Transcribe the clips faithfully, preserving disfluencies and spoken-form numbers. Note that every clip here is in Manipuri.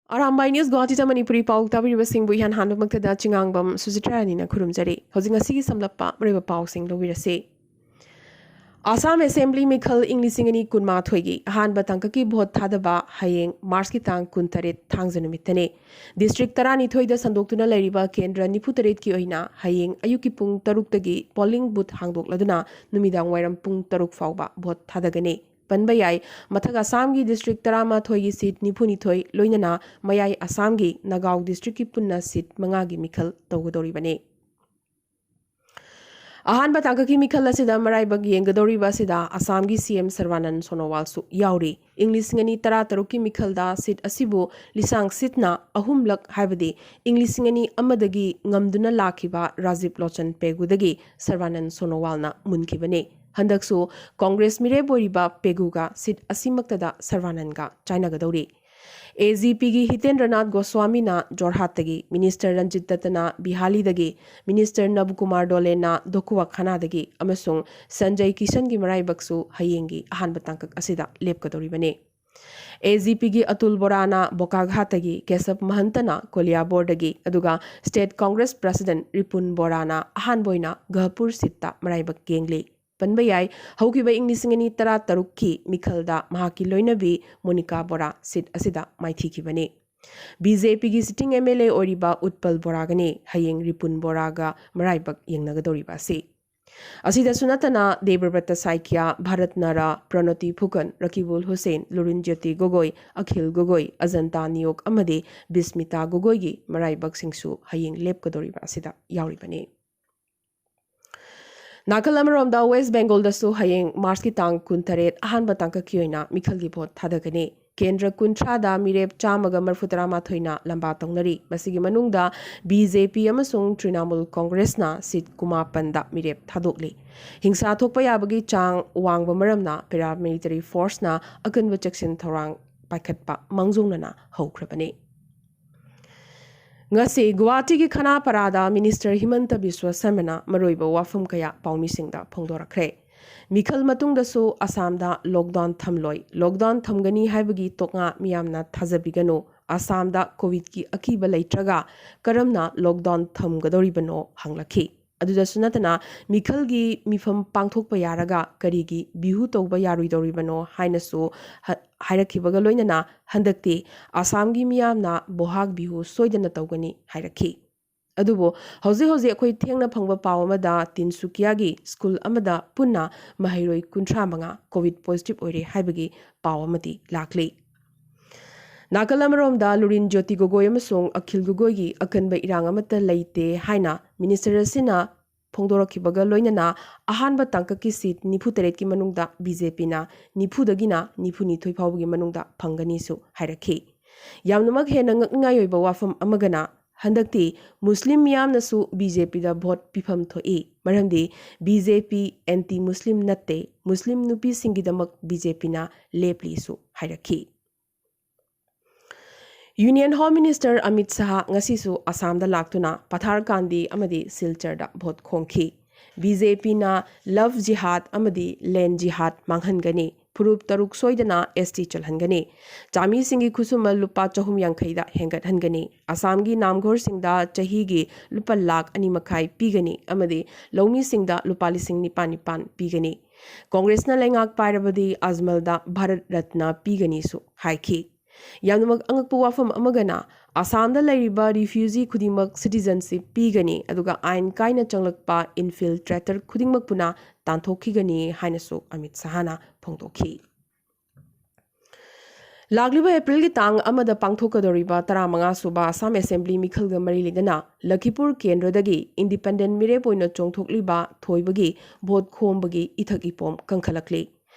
ꯑꯔꯥꯝꯕꯥꯏ ꯅ꯭ꯌꯨꯁ ꯒꯨꯋꯥꯍꯥꯇꯤꯗ ꯃꯅꯤꯄꯨꯔꯤ ꯄꯥꯎ ꯇꯥꯕꯤꯔꯤꯕꯁꯤꯡꯕꯨ ꯏꯍꯥꯟ ꯍꯥꯟꯕꯃꯛꯇꯗ ꯆꯤꯉꯥꯡꯕꯝ ꯁꯨꯖꯤꯇ꯭ꯔꯥꯔꯥꯅꯤꯅ ꯈꯨꯔꯨꯝꯖꯔꯤ꯫ ꯍꯧꯖꯤꯛ ꯉꯁꯤꯒꯤ ꯁꯝꯂꯞꯄ ꯃꯔꯨꯑꯣꯏꯕ ꯄꯥꯎꯁꯤꯡ ꯂꯧꯕꯤꯔꯁꯤ꯫ ꯑꯁꯥꯝ ꯑꯦꯁꯦꯝꯕ꯭ꯂꯤ ꯃꯤꯈꯜ ꯏꯪ ꯂꯤꯁꯤꯡ ꯑꯅꯤ ꯀꯨꯟꯃꯥꯊꯣꯏꯒꯤ ꯑꯍꯥꯟꯕ ꯇꯥꯡꯀꯛꯀꯤ ꯚꯣꯠ ꯊꯥꯗꯕ ꯍꯌꯦꯡ ꯃꯥꯔꯆꯀꯤ ꯇꯥꯡ ꯀꯨꯟꯇꯔꯦꯠ ꯊꯥꯡꯖ ꯅꯨꯃꯤꯠꯇꯅꯤ꯫ ꯗꯤꯁꯇ꯭ꯔꯤꯛ ꯇꯔꯥꯅꯤꯊꯣꯏꯗ ꯁꯟꯗꯣꯛꯇꯨꯅ ꯂꯩꯔꯤꯕ ꯀꯦꯟꯗ꯭ꯔ ꯅꯤꯐꯨꯇꯔꯦꯠꯀꯤ ꯑꯣꯏꯅ ꯍꯌꯦꯡ ꯑꯌꯨꯛꯀꯤ ꯄꯨꯡ ꯇꯔꯨꯛꯇꯒꯤ ꯄꯣꯂꯤꯡ ꯕꯨꯊ ꯍꯥꯡꯗꯣꯛꯂꯗꯨꯅ ꯅꯨꯃꯤꯗꯥꯡ ꯋꯥꯏꯔꯝ ꯄꯨꯡ ꯇꯔꯨꯛ ꯐꯥꯎꯕ ꯚꯣꯠ ꯊꯥꯗꯒꯅꯤ꯫ ꯄꯟꯕ ꯌꯥꯏ, ꯃꯊꯛ ꯑꯁꯥꯝꯒꯤ ꯗꯤꯁꯇ꯭ꯔꯤꯛ ꯇꯔꯥꯃꯥꯊꯣꯏꯒꯤ ꯁꯤꯠ ꯅꯤꯐꯨꯅꯤꯊꯣꯏ, ꯂꯣꯏꯅꯅ ꯃꯌꯥꯏ ꯑꯁꯥꯝꯒꯤ ꯅꯒꯥꯎ ꯗꯤꯁꯇ꯭ꯔꯤꯛꯀꯤ ꯄꯨꯟꯅ ꯁꯤꯠ ꯃꯉꯥꯒꯤ ꯃꯤꯈꯜ ꯇꯧꯒꯗꯧꯔꯤꯕꯅꯤ꯫ ꯑꯍꯥꯟꯕ ꯇꯥꯡꯀꯛꯀꯤ ꯃꯤꯈꯜ ꯑꯁꯤꯗ ꯃꯔꯥꯏꯕꯛ ꯌꯦꯡꯒꯗꯧꯔꯤꯕ ꯑꯁꯤꯗ ꯑꯁꯥꯝꯒꯤ ꯁꯤ ꯑꯦꯝ ꯁꯔꯕꯥꯅꯟ ꯁꯣꯅꯣꯋꯥꯜꯁꯨ ꯌꯥꯎꯔꯤ꯫ ꯏꯪ ꯂꯤꯁꯤꯡ ꯑꯅꯤ ꯇꯔꯥꯇꯔꯨꯛꯀꯤ ꯃꯤꯈꯜꯗ ꯁꯤꯠ ꯑꯁꯤꯕꯨ ꯂꯤꯁꯥꯡ ꯁꯤꯠꯅ ꯑꯍꯨꯝꯂꯛ, ꯍꯥꯏꯕꯗꯤ ꯏꯪ ꯂꯤꯁꯤꯡ ꯑꯅꯤ ꯑꯃꯗꯒꯤ ꯉꯝꯗꯨꯅ ꯂꯥꯛꯈꯤꯕ ꯔꯥꯖꯤꯕ ꯂꯣꯆꯟ ꯄꯦꯒꯨꯗꯒꯤ ꯁꯔꯕꯥꯅꯟ ꯁꯣꯅꯣꯋꯥꯜꯅ ꯃꯨꯟꯈꯤꯕꯅꯤ꯫ ꯍꯟꯗꯛꯁꯨ ꯀꯣꯡꯒ꯭ꯔꯦꯁ ꯃꯤꯔꯦꯞ ꯑꯣꯏꯔꯤꯕ ꯄꯦꯒꯨꯒ ꯁꯤꯠ ꯑꯁꯤꯃꯛꯇꯗ ꯁꯔꯕꯥꯅꯟꯒ ꯆꯥꯏꯅꯒꯗꯧꯔꯤ꯫ ꯑꯦ ꯖꯤ ꯄꯤꯒꯤ ꯍꯤꯇꯦꯟꯗ꯭ꯔꯅꯥꯊ ꯒꯣꯁ꯭ꯋꯥꯃꯤꯅ ꯖꯣꯔꯍꯥꯠꯇꯒꯤ, ꯃꯤꯅꯤꯁꯇꯔ ꯔꯟꯖꯤꯠ ꯗꯠꯇꯅ ꯕꯤꯍꯥꯂꯤꯗꯒꯤ, ꯃꯤꯅꯤꯁꯇꯔ ꯅꯕꯀꯨꯃꯥꯔ ꯗꯣꯂꯦꯅ ꯗꯣꯀꯨꯋꯥꯈꯥꯅꯥꯗꯒꯤ ꯑꯃꯁꯨꯡ ꯁꯟꯖꯌ ꯀꯤꯁꯟꯒꯤ ꯃꯔꯥꯏꯕꯛꯁꯨ ꯍꯌꯦꯡꯒꯤ ꯑꯍꯥꯟꯕ ꯇꯥꯡꯀꯛ ꯑꯁꯤꯗ ꯂꯦꯞꯀꯗꯧꯔꯤꯕꯅꯤ꯫ ꯑꯦ ꯖꯤ ꯄꯤꯒꯤ ꯑꯇꯨꯜ ꯕꯣꯔꯥꯅ ꯕꯣꯀꯥꯘꯥꯠꯇꯒꯤ, ꯀꯦꯁꯕ ꯃꯍꯟꯇꯅ ꯀꯣꯂꯤꯌꯥꯕꯣꯔꯗꯒꯤ, ꯑꯗꯨꯒ ꯁ꯭ꯇꯦꯠ ꯀꯣꯡꯒ꯭ꯔꯦꯁ ꯄ꯭ꯔꯁꯤꯗꯦꯟꯠ ꯔꯤꯄꯨꯟ ꯕꯣꯔꯥꯅ ꯑꯍꯥꯟꯕ ꯑꯣꯏꯅ ꯒꯍꯄꯨꯔ ꯁꯤꯠꯇ ꯃꯔꯥꯏꯕꯛ ꯌꯦꯡꯂꯤ꯫ ꯄꯟꯕ ꯌꯥꯏ, ꯍꯧꯈꯤꯕ ꯏꯪ ꯂꯤꯁꯤꯡ ꯑꯅꯤ ꯇꯔꯥꯇꯔꯨꯛꯀꯤ ꯃꯤꯈꯜꯗ ꯃꯍꯥꯛꯀꯤ ꯂꯣꯏꯅꯕꯤ ꯃꯣꯅꯤꯀꯥ ꯕꯣꯔꯥ ꯁꯤꯠ ꯑꯁꯤꯗ ꯃꯥꯏꯊꯤꯈꯤꯕꯅꯤ꯫ ꯕꯤ ꯖꯦ ꯄꯤꯒꯤ ꯁꯤꯇꯤꯡ ꯑꯦꯝ ꯑꯦꯜ ꯑꯦ ꯑꯣꯏꯔꯤꯕ ꯎꯠꯄꯜ ꯕꯣꯔꯥꯒꯅꯤ ꯍꯌꯦꯡ ꯔꯤꯄꯨꯟ ꯕꯣꯔꯥꯒ ꯃꯔꯥꯏꯕꯛ ꯌꯦꯡꯅꯒꯗꯧꯔꯤꯕ ꯑꯁꯤ꯫ ꯑꯁꯤꯗꯁꯨ ꯅꯠꯇꯅ ꯗꯦꯕꯕ꯭ꯔꯇ ꯁꯥꯏꯀ꯭ꯌꯥ, ꯚꯥꯔꯠ ꯅꯥꯔꯥ, ꯄ꯭ꯔꯅꯣꯇꯤ ꯐꯨꯀꯟ, ꯔꯀꯤꯕꯨꯜ ꯍꯨꯁꯦꯟ, ꯂꯨꯔꯤꯟ ꯖ꯭ꯌꯣꯇꯤ ꯒꯣꯒꯣꯏ, ꯑꯈꯤꯜ ꯒꯣꯒꯣꯏ, ꯑꯖꯟꯇꯥ ꯅꯤꯌꯣꯛ ꯑꯃꯗꯤ ꯕꯤꯁꯃꯤꯇꯥ ꯒꯣꯒꯣꯏꯒꯤ ꯃꯔꯥꯏꯕꯛꯁꯤꯡꯁꯨ ꯍꯌꯦꯡ ꯂꯦꯞꯀꯗꯧꯔꯤꯕ ꯑꯁꯤꯗ ꯌꯥꯎꯔꯤꯕꯅꯤ꯫ ꯅꯥꯀꯜ ꯑꯃꯔꯣꯝꯗ ꯋꯦꯁ ꯕꯦꯡꯒꯣꯜꯗꯁꯨ ꯍꯌꯦꯡ ꯃꯥꯔꯆꯀꯤ ꯇꯥꯡ ꯀꯨꯟꯇꯔꯦꯠ ꯑꯍꯥꯟꯕ ꯇꯥꯡꯀꯛꯀꯤ ꯑꯣꯏꯅ ꯃꯤꯈꯜꯒꯤ ꯚꯣꯠ ꯊꯥꯗꯒꯅꯤ꯫ ꯀꯦꯟꯗ꯭ꯔ ꯀꯨꯟꯊ꯭ꯔꯥꯗ ꯃꯤꯔꯦꯞ ꯆꯥꯝꯃꯒ ꯃꯔꯤꯐꯨꯇꯔꯥ ꯃꯥꯊꯣꯏꯅ ꯂꯝꯕꯥ ꯇꯧꯅꯔꯤ꯫ ꯃꯁꯤꯒꯤ ꯃꯅꯨꯡꯗ ꯕꯤ ꯖꯦ ꯄꯤ ꯑꯃꯁꯨꯡ ꯇ꯭ꯔꯤꯅꯥꯃꯨꯜ ꯀꯣꯡꯒ꯭ꯔꯦꯁꯅ ꯁꯤꯠ ꯀꯨꯟꯃꯥꯄꯟꯗ ꯃꯤꯔꯦꯞ ꯊꯥꯗꯣꯛꯂꯤ꯫ ꯍꯤꯡꯁꯥ ꯊꯣꯛꯄ ꯌꯥꯕꯒꯤ ꯆꯥꯡ ꯋꯥꯡꯕ ꯃꯔꯝꯅ ꯄꯦꯔꯥꯃꯤꯂꯤꯇꯔꯤ ꯐꯣꯔꯁꯅ ꯑꯀꯟꯕ ꯆꯦꯛꯁꯤꯟ ꯊꯧꯔꯥꯡ ꯄꯥꯏꯈꯠꯄ ꯃꯥꯡꯖꯧꯅꯅ ꯍꯧꯈ꯭ꯔꯕꯅꯤ꯫ ꯉꯁꯤ ꯒꯨꯋꯥꯍꯥꯇꯤꯒꯤ ꯈꯅꯥꯄꯔꯥꯗ ꯃꯤꯅꯤꯁꯇꯔ ꯍꯤꯃꯟꯇ ꯕꯤꯁ꯭ꯋ ꯁꯔꯃꯅ ꯃꯔꯨꯑꯣꯏꯕ ꯋꯥꯐꯝ ꯀꯌꯥ ꯄꯥꯎꯃꯤꯁꯤꯡꯗ ꯐꯣꯡꯗꯣꯔꯛꯈ꯭ꯔꯦ꯫ ꯃꯤꯈꯜ ꯃꯇꯨꯡꯗꯁꯨ ꯑꯁꯥꯝꯗ ꯂꯣꯛꯗꯥꯎꯟ ꯊꯝꯂꯣꯏ, ꯂꯣꯛꯗꯥꯎꯟ ꯊꯝꯒꯅꯤ ꯍꯥꯏꯕꯒꯤ ꯇꯣꯛꯉꯥ ꯃꯤꯌꯥꯝꯅ ꯊꯥꯖꯕꯤꯒꯅꯨ꯫ ꯑꯁꯥꯝꯗ ꯀꯣꯚꯤꯗꯀꯤ ꯑꯀꯤꯕ ꯂꯩꯇ꯭ꯔꯒ ꯀꯔꯝꯅ ꯂꯣꯛꯗꯥꯎꯟ ꯊꯝꯒꯗꯧꯔꯤꯕꯅꯣ ꯍꯪꯂꯛꯈꯤ꯫ ꯑꯗꯨꯗꯁꯨ ꯅꯠꯇꯅ ꯃꯤꯈꯜꯒꯤ ꯃꯤꯐꯝ ꯄꯥꯡꯊꯣꯛꯄ ꯌꯥꯔꯒ ꯀꯔꯤꯒꯤ ꯕꯤꯍꯨ ꯇꯧꯕ ꯌꯥꯔꯣꯏꯗꯧꯔꯤꯕꯅꯣ ꯍꯥꯏꯅꯁꯨ ꯍ-, ꯍꯥꯏꯔꯛꯈꯤꯕꯒ ꯂꯣꯏꯅꯅ ꯍꯟꯗꯛꯇꯤ ꯑꯁꯥꯝꯒꯤ ꯃꯤꯌꯥꯝꯅ ꯕꯣꯍꯥꯛ ꯕꯤꯍꯨ ꯁꯣꯏꯗꯅ ꯇꯧꯒꯅꯤ ꯍꯥꯏꯔꯛꯈꯤ꯫ ꯑꯗꯨꯕꯨ ꯍꯧꯖꯤꯛ ꯍꯧꯖꯤꯛ ꯑꯩꯈꯣꯏ ꯊꯦꯡꯅ ꯐꯪꯕ ꯄꯥꯎ ꯑꯃꯗ ꯇꯤꯟꯁꯨꯀꯤꯌꯥꯒꯤ ꯁ꯭ꯀꯨꯜ ꯑꯃꯗ ꯄꯨꯟꯅ ꯃꯍꯩꯔꯣꯏ ꯀꯨꯟꯊ꯭ꯔꯥ ꯃꯉꯥ ꯀꯣꯚꯤꯗ ꯄꯣꯖꯤꯇꯤꯚ ꯑꯣꯏꯔꯦ ꯍꯥꯏꯕꯒꯤ ꯄꯥꯎ ꯑꯃꯗꯤ ꯂꯥꯛꯂꯤ꯫ ꯅꯥꯀꯜ ꯑꯃꯔꯣꯝꯗ ꯂꯨꯔꯤꯟ ꯖꯣꯇꯤ ꯒꯣꯒꯣꯏ ꯑꯃꯁꯨꯡ ꯑꯈꯤꯜ ꯒꯣꯒꯣꯏꯒꯤ ꯑꯀꯟꯕ ꯏꯔꯥꯡ ꯑꯃꯠꯇ ꯂꯩꯇꯦ ꯍꯥꯏꯅ ꯃꯤꯅꯤꯁꯇꯔ ꯑꯁꯤꯅ ꯐꯣꯡꯗꯣꯔꯛꯈꯤꯕꯒ ꯂꯣꯏꯅꯅ ꯑꯍꯥꯟꯕ ꯇꯥꯡꯀꯛꯀꯤ ꯁꯤꯠ ꯅꯤꯐꯨ ꯇꯔꯦꯠꯀꯤ ꯃꯅꯨꯡꯗ ꯕꯤ ꯖꯦ ꯄꯤꯅ ꯅꯤꯐꯨꯗꯒꯤꯅ ꯅꯤꯐꯨ ꯅꯤꯊꯣꯏ ꯐꯥꯎꯕꯒꯤ ꯃꯅꯨꯡꯗ ꯐꯪꯒꯅꯤꯁꯨ ꯍꯥꯏꯔꯛꯈꯤ꯫ ꯌꯥꯝꯅꯃꯛ ꯍꯦꯟꯅ ꯉꯛꯅꯤꯡꯉꯥꯏ ꯑꯣꯏꯕ ꯋꯥꯐꯝ ꯑꯃꯒꯅ ꯍꯟꯗꯛꯇꯤ ꯃꯨꯁꯂꯤꯝ ꯃꯤꯌꯥꯝꯅꯁꯨ ꯕꯤ ꯖꯦ ꯄꯤꯗ ꯚꯣꯠ ꯄꯤꯐꯝ ꯊꯣꯛꯏ, ꯃꯔꯝꯗꯤ ꯕꯤ ꯖꯦ ꯄꯤ ꯑꯦꯟꯇꯤ ꯃꯨꯁꯂꯤꯝ ꯅꯠꯇꯦ, ꯃꯨꯁꯂꯤꯝ ꯅꯨꯄꯤꯁꯤꯡꯒꯤꯗꯃꯛ ꯕꯤ ꯖꯦ ꯄꯤꯅ ꯂꯦꯞꯂꯤꯁꯨ ꯍꯥꯏꯔꯛꯈꯤ꯫ ꯌꯨꯅꯤꯌꯟ ꯍꯣꯝ ꯃꯤꯅꯤꯁꯇꯔ ꯑꯃꯤꯠ ꯁꯍꯥ ꯉꯁꯤꯁꯨ ꯑꯁꯥꯝꯗ ꯂꯥꯛꯇꯨꯅ ꯄꯊꯥꯔꯀꯥꯟꯗꯤ ꯑꯃꯗꯤ ꯁꯤꯜꯆꯔꯗ ꯚꯣꯠ ꯈꯣꯝꯈꯤ꯫ ꯕꯤ ꯖꯦ ꯄꯤꯅ ꯂꯚ ꯖꯤꯍꯥꯗ ꯑꯃꯗꯤ ꯂꯦꯟ ꯖꯤꯍꯥꯗ ꯃꯥꯡꯍꯟꯒꯅꯤ, ꯐꯨꯔꯨꯞ ꯇꯔꯨꯛ ꯁꯣꯏꯗꯅ ꯑꯦꯁ ꯇꯤ ꯆꯜꯍꯟꯒꯅꯤ, ꯆꯥꯃꯤꯁꯤꯡꯒꯤ ꯈꯨꯠꯁꯨꯃꯟ ꯂꯨꯄꯥ ꯆꯍꯨꯝ ꯌꯥꯡꯈꯩꯗ ꯍꯦꯟꯒꯠꯍꯟꯒꯅꯤ, ꯑꯁꯥꯝꯒꯤ ꯅꯥꯝꯘꯣꯔꯁꯤꯡꯗ ꯆꯍꯤꯒꯤ ꯂꯨꯄꯥ ꯂꯥꯈ ꯑꯅꯤ ꯃꯈꯥꯏ ꯄꯤꯒꯅꯤ ꯑꯃꯗꯤ ꯂꯧꯃꯤꯁꯤꯡꯗ ꯂꯨꯄꯥ ꯂꯤꯁꯤꯡ ꯅꯤꯄꯥꯟ ꯅꯤꯄꯥꯟ ꯄꯤꯒꯅꯤ꯫ ꯀꯣꯡꯒ꯭ꯔꯦꯁꯅ ꯂꯩꯉꯥꯛ ꯄꯥꯏꯔꯕꯗꯤ ꯑꯖꯃꯜꯗ ꯚꯥꯔꯠ ꯔꯠꯅ ꯄꯤꯒꯅꯤꯁꯨ ꯍꯥꯏꯈꯤ꯫ ꯌꯥꯝꯅꯃꯛ ꯑꯉꯛꯄ ꯋꯥꯐꯝ ꯑꯃꯒꯅ ꯑꯁꯥꯝꯗ ꯂꯩꯔꯤꯕ ꯔꯤꯐ꯭ꯌꯨꯖꯤ ꯈꯨꯗꯤꯡꯃꯛ ꯁꯤꯇꯤꯖꯟꯁꯤꯞ ꯄꯤꯒꯅꯤ, ꯑꯗꯨꯒ ꯑꯥꯏꯟ ꯀꯥꯏꯅ ꯆꯪꯂꯛꯄ ꯏꯟꯐꯤꯜꯇ꯭ꯔꯦꯇꯔ ꯈꯨꯗꯤꯡꯃꯛꯄꯨꯅ ꯇꯥꯟꯊꯣꯛꯈꯤꯒꯅꯤ ꯍꯥꯏꯅꯁꯨ ꯑꯃꯤꯠ ꯁꯍꯥꯅ ꯐꯣꯡꯗꯣꯛꯈꯤ꯫ ꯂꯥꯛꯂꯤꯕ ꯑꯦꯄ꯭ꯔꯤꯜꯒꯤ ꯇꯥꯡ ꯑꯃꯗ ꯄꯥꯡꯊꯣꯛꯀꯗꯧꯔꯤꯕ ꯇꯔꯥꯃꯉꯥ ꯁꯨꯕ ꯑꯁꯥꯝ ꯑꯦꯁꯦꯝꯕ꯭ꯂꯤ ꯃꯤꯈꯜꯒ ꯃꯔꯤ ꯂꯩꯅꯅ ꯂꯈꯤꯄꯨꯔ ꯀꯦꯟꯗ꯭ꯔꯗꯒꯤ ꯏꯟꯗꯤꯄꯦꯟꯗꯦꯟ ꯃꯤꯔꯦꯞ ꯑꯣꯏꯅ ꯆꯣꯡꯊꯣꯛꯂꯤꯕ ꯊꯣꯏꯕꯒꯤ ꯚꯣꯠ ꯈꯣꯝꯕꯒꯤ ꯏꯊꯛ ꯏꯄꯣꯝ ꯀꯟꯈꯠꯂꯛꯂꯤ꯫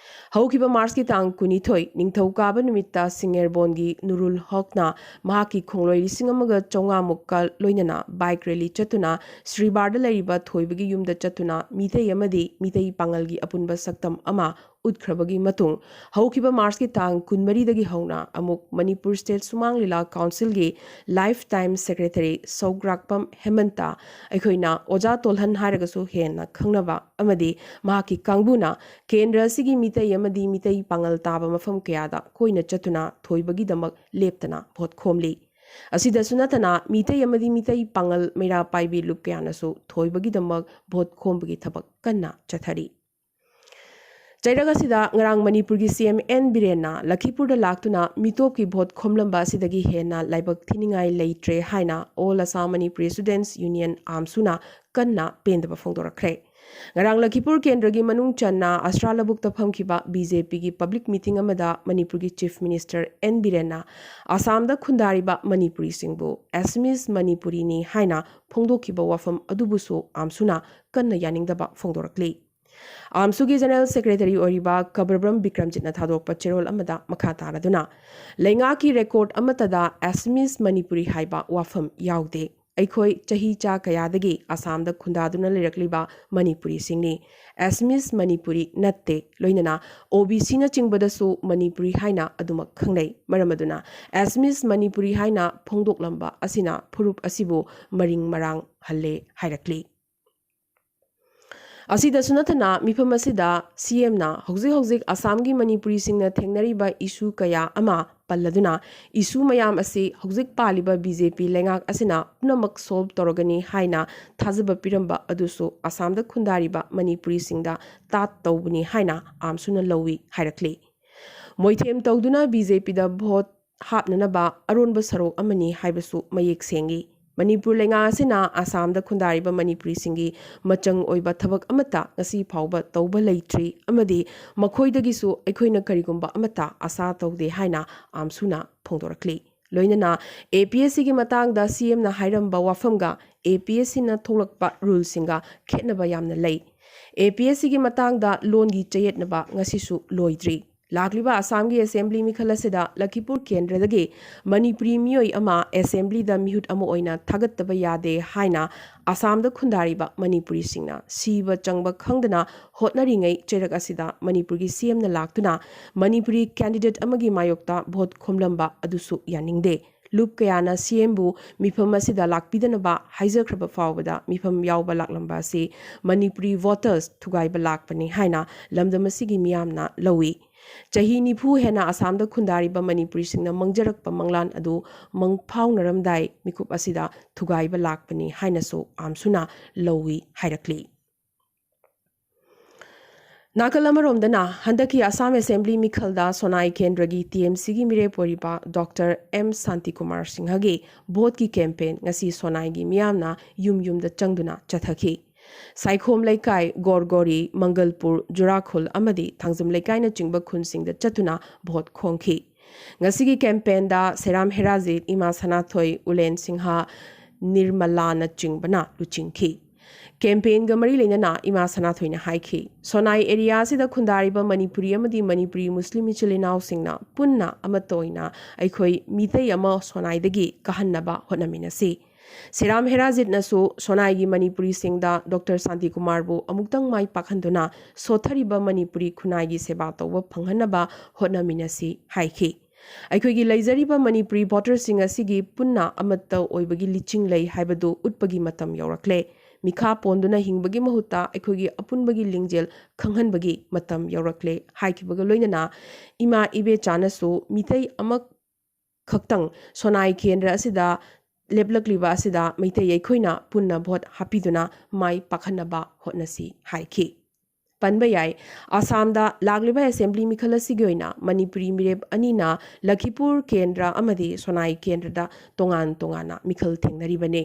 ꯍꯧꯈꯤꯕ ꯃꯥꯔꯆꯀꯤ ꯇꯥꯡ ꯀꯨꯟꯅꯤꯊꯣꯏ, ꯅꯤꯡꯊꯧꯀꯥꯕ ꯅꯨꯃꯤꯠꯇ ꯁꯤꯡꯉꯦꯔꯕꯣꯟꯒꯤ ꯅꯨꯔꯨꯜ ꯍꯣꯛꯅ ꯃꯍꯥꯛꯀꯤ ꯈꯣꯡꯂꯣꯏ ꯂꯤꯁꯤꯡ ꯑꯃꯒ ꯆꯥꯝꯃꯉꯥ ꯃꯨꯛꯀ ꯂꯣꯏꯅꯅ ꯕꯥꯏꯛ ꯔꯦꯂꯤ ꯆꯠꯇꯨꯅ ꯁ꯭ꯔꯤꯕꯥꯔꯗ ꯂꯩꯔꯤꯕ ꯊꯣꯏꯕꯒꯤ ꯌꯨꯝꯗ ꯆꯠꯇꯨꯅ ꯃꯤꯇꯩ ꯑꯃꯗꯤ ꯃꯤꯇꯩ ꯄꯥꯉꯜꯒꯤ ꯑꯄꯨꯟꯕ ꯁꯛꯇꯝ ꯑꯃ ꯎꯠꯈ꯭ꯔꯕꯒꯤ ꯃꯇꯨꯡ, ꯍꯧꯈꯤꯕ ꯃꯥꯔꯆꯀꯤ ꯇꯥꯡ ꯀꯨꯟꯃꯔꯤꯗꯒꯤ ꯍꯧꯅ ꯑꯃꯨꯛ ꯃꯅꯤꯄꯨꯔ ꯁ꯭ꯇꯦꯠ ꯁꯨꯃꯥꯡ ꯂꯤꯂꯥ ꯀꯥꯎꯟꯁꯤꯜꯒꯤ ꯂꯥꯏꯐ ꯇꯥꯏꯝ ꯁꯦꯀ꯭ꯔꯦꯇꯔꯤ ꯁꯧꯒ꯭ꯔꯥꯛꯄꯝ ꯍꯦꯃꯟꯇ ꯑꯩꯈꯣꯏꯅ ꯑꯣꯖꯥ ꯇꯣꯜꯍꯟ ꯍꯥꯏꯔꯒꯁꯨ ꯍꯦꯟꯅ ꯈꯪꯅꯕ ꯑꯃꯗꯤ ꯃꯍꯥꯛꯀꯤ ꯀꯥꯡꯕꯨꯅ ꯀꯦꯟꯗ꯭ꯔ ꯑꯁꯤꯒꯤ ꯃꯤꯇꯩ ꯑꯃꯗꯤ ꯃꯤꯇꯩ ꯄꯥꯉꯜ ꯇꯥꯕ ꯃꯐꯝ ꯀꯌꯥꯗ ꯀꯣꯏꯅ ꯆꯠꯇꯨꯅ ꯊꯣꯏꯕꯒꯤꯗꯃꯛ ꯂꯦꯞꯇꯅ ꯚꯣꯠ ꯈꯣꯝꯂꯤ꯫ ꯑꯁꯤꯗꯁꯨ ꯅꯠꯇꯅ ꯃꯤꯇꯩ ꯑꯃꯗꯤ ꯃꯤꯇꯩ ꯄꯥꯉꯜ ꯃꯩꯔꯥ ꯄꯥꯏꯕꯤ ꯂꯨꯞ ꯀꯌꯥꯅꯁꯨ ꯊꯣꯏꯕꯒꯤꯗꯃꯛ ꯚꯣꯠ ꯈꯣꯝꯕꯒꯤ ꯊꯕꯛ ꯀꯟꯅ ꯆꯠꯊꯔꯤ꯫ ꯆꯩꯔꯛ ꯑꯁꯤꯗ ꯉꯔꯥꯡ ꯃꯅꯤꯄꯨꯔꯒꯤ ꯁꯤ ꯑꯦꯝ ꯑꯦꯟ ꯕꯤꯔꯦꯟꯅ ꯂꯈꯤꯄꯨꯔꯗ ꯂꯥꯛꯇꯨꯅ ꯃꯤꯇꯣꯞꯀꯤ ꯚꯣꯠ ꯈꯣꯝꯂꯝꯕ ꯑꯁꯤꯗꯒꯤ ꯍꯦꯟꯅ ꯂꯥꯏꯕꯛ ꯊꯤꯅꯤꯡꯉꯥꯏ ꯂꯩꯇ꯭ꯔꯦ ꯍꯥꯏꯅ All Assam Manipuri Students Union, AAMSUꯅ ꯀꯟꯅ ꯄꯦꯟꯗꯕ ꯐꯣꯡꯗꯣꯔꯛꯈ꯭ꯔꯦ꯫ ꯉꯔꯥꯡ ꯂꯈꯤꯄꯨꯔ ꯀꯦꯟꯗ꯭ꯔꯒꯤ ꯃꯅꯨꯡ ꯆꯟꯅ ꯑꯁ꯭ꯔꯥ ꯂꯧꯕꯨꯛꯇ ꯐꯝꯈꯤꯕ ꯕꯤ ꯖꯦ ꯄꯤꯒꯤ ꯄꯕ꯭ꯂꯤꯛ ꯃꯤꯇꯤꯡ ꯑꯃꯗ ꯃꯅꯤꯄꯨꯔꯒꯤ ꯆꯤꯐ ꯃꯤꯅꯤꯁꯇꯔ ꯑꯦꯟ ꯕꯤꯔꯦꯟꯅ ꯑꯁꯥꯝꯗ ꯈꯨꯟꯗꯥꯔꯤꯕ ꯃꯅꯤꯄꯨꯔꯤꯁꯤꯡꯕꯨ ꯑꯦꯁꯃꯤꯁ ꯃꯅꯤꯄꯨꯔꯤꯅꯤ ꯍꯥꯏꯅ ꯐꯣꯡꯗꯣꯛꯈꯤꯕ ꯋꯥꯐꯝ ꯑꯗꯨꯕꯨꯁꯨ AAMSUꯅ ꯀꯟꯅ ꯌꯥꯅꯤꯡꯗꯕ ꯐꯣꯡꯗꯣꯔꯛꯂꯤ꯫ AAMSUꯒꯤ ꯖꯦꯅꯔꯦꯜ ꯁꯦꯀ꯭ꯔꯦꯇꯔꯤ ꯑꯣꯏꯔꯤꯕ ꯀꯕꯔꯕ꯭ꯔꯝ ꯕꯤꯀ꯭ꯔꯝꯖꯤꯠꯅ ꯊꯥꯗꯣꯔꯛꯄ ꯆꯦꯔꯣꯜ ꯑꯃꯗ ꯃꯈꯥ ꯇꯥꯔꯗꯨꯅ, ꯂꯩꯉꯥꯛꯀꯤ ꯔꯦꯀꯣꯔꯗ ꯑꯃꯠꯇꯗ ꯑꯦꯁꯃꯤꯁ ꯃꯅꯤꯄꯨꯔꯤ ꯍꯥꯏꯕ ꯋꯥꯐꯝ ꯌꯥꯎꯗꯦ꯫ ꯑꯩꯈꯣꯏ ꯆꯍꯤ ꯆꯥ ꯀꯌꯥꯗꯒꯤ ꯑꯁꯥꯝꯗ ꯈꯨꯟꯗꯥꯗꯨꯅ ꯂꯩꯔꯛꯂꯤꯕ ꯃꯅꯤꯄꯨꯔꯤꯁꯤꯡꯅꯤ꯫ ꯑꯦꯁꯃꯤꯁ ꯃꯅꯤꯄꯨꯔꯤ ꯅꯠꯇꯦ꯫ ꯂꯣꯏꯅꯅ ꯑꯣ ꯕꯤ ꯁꯤꯅꯆꯤꯡꯕꯗꯁꯨ ꯃꯅꯤꯄꯨꯔꯤ ꯍꯥꯏꯅ ꯑꯗꯨꯃꯛ ꯈꯪꯅꯩ꯫ ꯃꯔꯝ ꯑꯗꯨꯅ ꯑꯦꯁꯃꯤꯁ ꯃꯅꯤꯄꯨꯔꯤ ꯍꯥꯏꯅ ꯐꯣꯡꯗꯣꯛꯂꯝꯕ ꯑꯁꯤꯅ ꯐꯨꯔꯨꯞ ꯑꯁꯤꯕꯨ ꯃꯔꯤꯡ ꯃꯔꯥꯡ ꯍꯜꯂꯦ ꯍꯥꯏꯔꯛꯂꯤ꯫ ꯑꯁꯤꯗꯁꯨ ꯅꯠꯇꯅ ꯃꯤꯐꯝ ꯑꯁꯤꯗ ꯁꯤ ꯑꯦꯝꯅ ꯍꯧꯖꯤꯛ ꯍꯧꯖꯤꯛ ꯑꯁꯥꯝꯒꯤ ꯃꯅꯤꯄꯨꯔꯤꯁꯤꯡꯅ ꯊꯦꯡꯅꯔꯤꯕ ꯏꯁꯨ ꯀꯌꯥ ꯑꯃ ꯄꯜꯂꯗꯨꯅ, ꯏꯁꯨ ꯃꯌꯥꯝ ꯑꯁꯤ ꯍꯧꯖꯤꯛ ꯄꯥꯜꯂꯤꯕ ꯕꯤ ꯖꯦ ꯄꯤ ꯂꯩꯉꯥꯛ ꯑꯁꯤꯅ ꯄꯨꯝꯅꯃꯛ ꯁꯣꯜꯕ ꯇꯧꯔꯒꯅꯤ ꯍꯥꯏꯅ ꯊꯥꯖꯕ ꯄꯤꯔꯝꯕ ꯑꯗꯨꯁꯨ ꯑꯁꯥꯝꯗ ꯈꯨꯟꯗꯥꯔꯤꯕ ꯃꯅꯤꯄꯨꯔꯤꯁꯤꯡꯗ ꯇꯥꯠ ꯇꯧꯕꯅꯤ ꯍꯥꯏꯅ AAMSUꯅ ꯂꯧꯏ ꯍꯥꯏꯔꯛꯂꯤ꯫ ꯃꯣꯏꯊꯦꯝ ꯇꯧꯗꯨꯅ ꯕꯤ ꯖꯦ ꯄꯤꯗ ꯚꯣꯠ ꯍꯥꯞꯅꯅꯕ ꯑꯔꯣꯟꯕ ꯁꯔꯣꯛ ꯑꯃꯅꯤ ꯍꯥꯏꯕꯁꯨ ꯃꯌꯦꯛ ꯁꯦꯡꯏ꯫ ꯃꯅꯤꯄꯨꯔ ꯂꯩꯉꯥꯛ ꯑꯁꯤꯅ ꯑꯁꯥꯝꯗ ꯈꯨꯟꯗꯥꯔꯤꯕ ꯃꯅꯤꯄꯨꯔꯤꯁꯤꯡꯒꯤ ꯃꯆꯪ ꯑꯣꯏꯕ ꯊꯕꯛ ꯑꯃꯠꯇ ꯉꯁꯤ ꯐꯥꯎꯕ ꯇꯧꯕ ꯂꯩꯇ꯭ꯔꯤ ꯑꯃꯗꯤ ꯃꯈꯣꯏꯗꯒꯤꯁꯨ ꯑꯩꯈꯣꯏꯅ ꯀꯔꯤꯒꯨꯝꯕ ꯑꯃꯠꯇ ꯑꯁꯥ ꯇꯧꯗꯦ ꯍꯥꯏꯅ AAMSUꯅ ꯐꯣꯡꯗꯣꯔꯛꯂꯤ꯫ ꯂꯣꯏꯅꯅ ꯑꯦ ꯄꯤ ꯑꯦꯁ ꯁꯤꯒꯤ ꯃꯇꯥꯡꯗ ꯁꯤ ꯑꯦꯝꯅ ꯍꯥꯏꯔꯝꯕ ꯋꯥꯐꯝꯒ ꯑꯦ ꯄꯤ ꯑꯦꯁ ꯁꯤꯅ ꯊꯣꯛꯂꯛꯄ ꯔꯨꯜꯁꯤꯡꯒ ꯈꯦꯠꯅꯕ ꯌꯥꯝꯅ ꯂꯩ꯫ ꯑꯦ ꯄꯤ ꯑꯦꯁ ꯁꯤꯒꯤ ꯃꯇꯥꯡꯗ ꯂꯣꯟꯒꯤ ꯆꯌꯦꯠꯅꯕ ꯉꯁꯤꯁꯨ ꯂꯣꯏꯗ꯭ꯔꯤ꯫ ꯂꯥꯛꯂꯤꯕ ꯑꯁꯥꯝꯒꯤ ꯑꯦꯁꯦꯝꯕ꯭ꯂꯤ ꯃꯤꯈꯜ ꯑꯁꯤꯗ ꯂꯈꯤꯄꯨꯔ ꯀꯦꯟꯗ꯭ꯔꯗꯒꯤ ꯃꯅꯤꯄꯨꯔꯤ ꯃꯤꯑꯣꯏ ꯑꯃ ꯑꯦꯁꯦꯝꯕ꯭ꯂꯤꯗ ꯃꯤꯍꯨꯠ ꯑꯃ ꯑꯣꯏꯅ ꯊꯥꯒꯠꯇꯕ ꯌꯥꯗꯦ ꯍꯥꯏꯅ ꯑꯁꯥꯝꯗ ꯈꯨꯟꯗꯥꯔꯤꯕ ꯃꯅꯤꯄꯨꯔꯤꯁꯤꯡꯅ ꯁꯤꯕ ꯆꯪꯕ ꯈꯪꯗꯅ ꯍꯣꯠꯅꯔꯤꯉꯩ ꯆꯩꯔꯛ ꯑꯁꯤꯗ ꯃꯅꯤꯄꯨꯔꯒꯤ ꯁꯤ ꯑꯦꯝꯅ ꯂꯥꯛꯇꯨꯅ ꯃꯅꯤꯄꯨꯔꯤ ꯀꯦꯟꯗꯤꯗꯦꯠ ꯑꯃꯒꯤ ꯃꯥꯌꯣꯛꯇ ꯚꯣꯠ ꯈꯣꯝꯂꯝꯕ ꯑꯗꯨꯁꯨ ꯌꯥꯅꯤꯡꯗꯦ꯫ ꯂꯨꯞ ꯀꯌꯥꯅ ꯁꯤ ꯑꯦꯝꯕꯨ ꯃꯤꯐꯝ ꯑꯁꯤꯗ ꯂꯥꯛꯄꯤꯗꯅꯕ ꯍꯥꯏꯖꯈ꯭ꯔꯕ ꯐꯥꯎꯕꯗ ꯃꯤꯐꯝ ꯌꯥꯎꯕ ꯂꯥꯛꯂꯝꯕ ꯑꯁꯤ ꯃꯅꯤꯄꯨꯔꯤ ꯚꯣꯇꯔꯁ ꯊꯨꯒꯥꯏꯕ ꯂꯥꯛꯄꯅꯤ ꯍꯥꯏꯅ ꯂꯝꯗꯝ ꯑꯁꯤꯒꯤ ꯃꯤꯌꯥꯝꯅ ꯂꯧꯏ꯫ ꯆꯍꯤ ꯅꯤꯐꯨ ꯍꯦꯟꯅ ꯑꯁꯥꯝꯗ ꯈꯨꯟꯗꯥꯔꯤꯕ ꯃꯅꯤꯄꯨꯔꯤꯁꯤꯡꯅ ꯃꯪꯖꯔꯛꯄ ꯃꯪꯂꯥꯟ ꯑꯗꯨ ꯃꯪꯐꯥꯎꯅꯔꯝꯗꯥꯏ ꯃꯤꯀꯨꯞ ꯑꯁꯤꯗ ꯊꯨꯒꯥꯏꯕ ꯂꯥꯛꯄꯅꯤ ꯍꯥꯏꯅꯁꯨ ꯑꯥꯝꯁꯨꯅ ꯂꯧꯏ ꯍꯥꯏꯔꯛꯂꯤ꯫ ꯅꯥꯀꯜ ꯑꯃꯔꯣꯝꯗꯅ ꯍꯟꯗꯛꯀꯤ ꯑꯁꯥꯝ ꯑꯦꯁꯦꯝꯕ꯭ꯂꯤ ꯃꯤꯈꯜꯗ ꯁꯣꯅꯥꯏ ꯀꯦꯟꯗ꯭ꯔꯒꯤ ꯇꯤ ꯑꯦꯝ ꯁꯤꯒꯤ ꯃꯤꯔꯦꯞ ꯑꯣꯏꯔꯤꯕ ꯗꯣꯛꯇꯔ ꯑꯦꯝ ꯁꯥꯟꯇꯤꯀꯨꯃꯥꯔ ꯁꯤꯡꯍꯒꯤ ꯚꯣꯠꯀꯤ ꯀꯦꯝꯄꯦꯟ ꯉꯁꯤ ꯁꯣꯅꯥꯏꯒꯤ ꯃꯤꯌꯥꯝꯅ ꯌꯨꯝ ꯌꯨꯝꯗ ꯆꯪꯗꯨꯅ ꯆꯠꯊꯈꯤ꯫ ꯁꯥꯏꯈꯣꯝ ꯂꯩꯀꯥꯏ, ꯒꯣꯔꯒꯣꯔꯤ, ꯃꯪꯒꯜꯄꯨꯔ, ꯖꯨꯔꯥꯈꯨꯜ ꯑꯃꯗꯤ ꯊꯥꯡꯖꯝ ꯂꯩꯀꯥꯏꯅꯆꯤꯡꯕ ꯈꯨꯟꯁꯤꯡꯗ ꯆꯠꯇꯨꯅ ꯚꯣꯠ ꯈꯣꯝꯈꯤ꯫ ꯉꯁꯤꯒꯤ ꯀꯦꯝꯄꯦꯟꯗ ꯁꯦꯔꯥꯝ ꯍꯦꯔꯥꯖꯤꯠ, ꯏꯃꯥ ꯁꯅꯥꯊꯣꯏ, ꯎꯂꯦꯟ ꯁꯤꯡꯍ, ꯅꯤꯔꯃꯂꯥꯅꯆꯤꯡꯕꯅ ꯂꯨꯆꯤꯡꯈꯤ꯫ ꯀꯦꯝꯄꯦꯟꯒ ꯃꯔꯤ ꯂꯩꯅꯅ ꯏꯃꯥ ꯁꯅꯥꯊꯣꯏꯅ ꯍꯥꯏꯈꯤ, ꯁꯣꯅꯥꯏ ꯑꯦꯔꯤꯌꯥ ꯑꯁꯤꯗ ꯈꯨꯟꯗꯥꯔꯤꯕ ꯃꯅꯤꯄꯨꯔꯤ ꯑꯃꯗꯤ ꯃꯅꯤꯄꯨꯔꯤ ꯃꯨꯁꯂꯤꯝ ꯏꯆꯤꯜ ꯏꯅꯥꯎꯁꯤꯡꯅ ꯄꯨꯟꯅ ꯑꯃꯠꯇ ꯑꯣꯏꯅ ꯑꯩꯈꯣꯏ ꯃꯤꯇꯩ ꯑꯃ ꯁꯣꯅꯥꯏꯗꯒꯤ ꯀꯥꯍꯟꯅꯕ ꯍꯣꯠꯅꯃꯤꯟꯅꯁꯤ꯫ ꯁꯦꯔꯥꯝ ꯍꯦꯔꯥꯖꯤꯠꯅꯁꯨ ꯁꯣꯅꯥꯏꯒꯤ ꯃꯅꯤꯄꯨꯔꯤꯁꯤꯡꯗ ꯗꯣꯛꯇꯔ ꯁꯥꯟꯇꯤꯀꯨꯃꯥꯔꯕꯨ ꯑꯃꯨꯛꯇꯪ ꯃꯥꯏ ꯄꯥꯛꯍꯟꯗꯨꯅ ꯁꯣꯠꯊꯔꯤꯕ ꯃꯅꯤꯄꯨꯔꯤ ꯈꯨꯟꯅꯥꯏꯒꯤ ꯁꯦꯕꯥ ꯇꯧꯕ ꯐꯪꯍꯟꯅꯕ ꯍꯣꯠꯅꯃꯤꯟꯅꯁꯤ ꯍꯥꯏꯈꯤ꯫ ꯑꯩꯈꯣꯏꯒꯤ ꯂꯩꯖꯔꯤꯕ ꯃꯅꯤꯄꯨꯔꯤ ꯚꯣꯇꯔꯁꯤꯡ ꯑꯁꯤꯒꯤ ꯄꯨꯟꯅ ꯑꯃꯠꯇ ꯑꯣꯏꯕꯒꯤ ꯂꯤꯆꯤꯡ ꯂꯩ ꯍꯥꯏꯕꯗꯨ ꯎꯠꯄꯒꯤ ꯃꯇꯝ ꯌꯧꯔꯛꯂꯦ꯫ ꯃꯤꯈꯥ ꯄꯣꯟꯗꯨꯅ ꯍꯤꯡꯕꯒꯤ ꯃꯍꯨꯠꯇ ꯑꯩꯈꯣꯏꯒꯤ ꯑꯄꯨꯟꯕꯒꯤ ꯂꯤꯡꯖꯦꯜ ꯈꯪꯍꯟꯕꯒꯤ ꯃꯇꯝ ꯌꯧꯔꯛꯂꯦ ꯍꯥꯏꯈꯤꯕꯒ ꯂꯣꯏꯅꯅ ꯏꯃꯥ ꯏꯕꯦꯆꯥꯅꯁꯨ ꯃꯤꯇꯩ ꯑꯃꯈꯛꯇꯪ ꯁꯣꯅꯥꯏ ꯀꯦꯟꯗ꯭ꯔ ꯑꯁꯤꯗ ꯂꯦꯞꯂꯛꯂꯤꯕ ꯑꯁꯤꯗ ꯃꯩꯇꯩ ꯑꯩꯈꯣꯏꯅ ꯄꯨꯟꯅ ꯚꯣꯠ ꯍꯥꯞꯄꯤꯗꯨꯅ ꯃꯥꯏ ꯄꯥꯛꯍꯟꯅꯕ ꯍꯣꯠꯅꯁꯤ ꯍꯥꯏꯈꯤ꯫ ꯄꯟꯕ ꯌꯥꯏ, ꯑꯁꯥꯝꯗ ꯂꯥꯛꯂꯤꯕ ꯑꯦꯁꯦꯝꯕ꯭ꯂꯤ ꯃꯤꯈꯜ ꯑꯁꯤꯒꯤ ꯑꯣꯏꯅ ꯃꯅꯤꯄꯨꯔꯤ ꯃꯤꯔꯦꯞ ꯑꯅꯤꯅ ꯂꯈꯤꯄꯨꯔ ꯀꯦꯟꯗ꯭ꯔ ꯑꯃꯗꯤ ꯁꯣꯅꯥꯏ ꯀꯦꯟꯗ꯭ꯔꯗ ꯇꯣꯉꯥꯟ ꯇꯣꯉꯥꯟꯅ ꯃꯤꯈꯜ ꯊꯦꯡꯅꯔꯤꯕꯅꯤ꯫